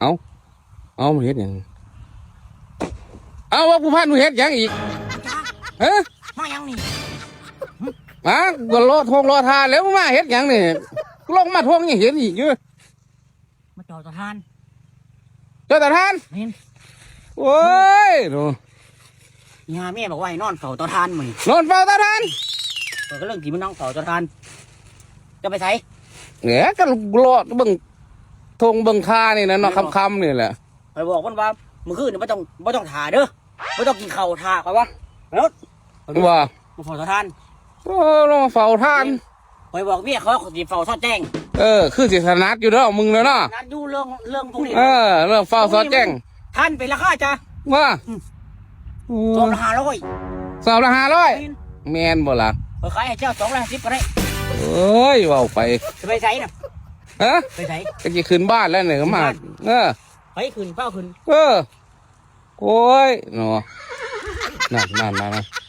ເອົ້າ ເອົ້າ ມາເຮັດຫຍັງ? ເອົ້າ ວ່າຜູ້ພັນ ມາເຮັດຫຍັງອີກ? ຮະ? ມາຫຍັງນີ້? ມາກໍລໍທົ່ງລໍທ່າແລ້ວ ມາເຮັດຫຍັງນີ້? ລົງມາທົ່ງຍັງເຫັນອີກຢູ່. ມາເຈົ້າຕາທ່ານ. ເຈົ້າຕາທ່ານ? ແມ່ນ. ໂອ້ຍເນາະ ອີ່ຫ່າແມ່ບອກວ່າໃຫ້ນອນເຝົ້າເຕົາຖ່ານມື້ນີ້. ນອນເຝົ້າເຕົາຖ່ານ? ຂ້ອຍກຳລັງຊິມານັ່ງເຝົ້າເຕົາຖ່ານ. ເຈົ້າໄປໃສ? ແຫຼະ ກໍເລາະເບິ່ງທົ່ງເບິ່ງທ່ານີ້ແຫຼະເນາະ. ແມ່ນບໍ່? ຄ່ຳໆນີ້ແຫຼະ. ຂ້ອຍບອກມັນວ່າ ມື້ຄືນນີ້ບໍ່ຕ້ອງ ບໍ່ຕ້ອງຖ້າເດີ ບໍ່ຕ້ອງກິນເຂົ້າ ຖ້າຂ້ອຍວ່າ. ໄປໂລດ. ວ່າ ມາເຝົ້າເຕົາຖ່ານ. ໂອ້ ລອງມາເຝົ້າຖ່ານ. ຂ້ອຍບອກເມຍຂ້ອຍ ຂ້ອຍຊິເຝົ້າສອດແຈ້ງ. ເອີ ຄືຊິຖະໜັດຢູ່ເນາະ ມຶງເນາະ. ຖະໜັດຢູ່ເລື່ອງ ເລື່ອງພວກນີ້. ເອີ ເລື່ອງເຝົ້າສອດແຈ້ງ. ທ່ານເປັນລາຄາຈ້ະ ວ່າ ອືມ ສອບລະຫ້າຮ້ອຍ. ສອບລະຫ້າຮ້ອຍ. ແມ່ນ ແມ່ນບໍ່ລະ? ຂ້ອຍຂາຍໃຫ້ເຈົ້າສອງຮ້ອຍຫ້າສິບກໍໄດ້. ເອີຍ ເວົ້າໄປ. ຈະໄປໃສນະ? ຮະ? ໄປໃສ? ກໍຊິຂຶ້ນບ້ານແລ້ວນີ້ ຂຶ້ນ ມາ ບ້ານ. ເອີ ໄປຂຶ້ນ ຟ້າວຂຶ້ນ. ເອີ ໂອ້ຍເນາະ ນັ້ນໆ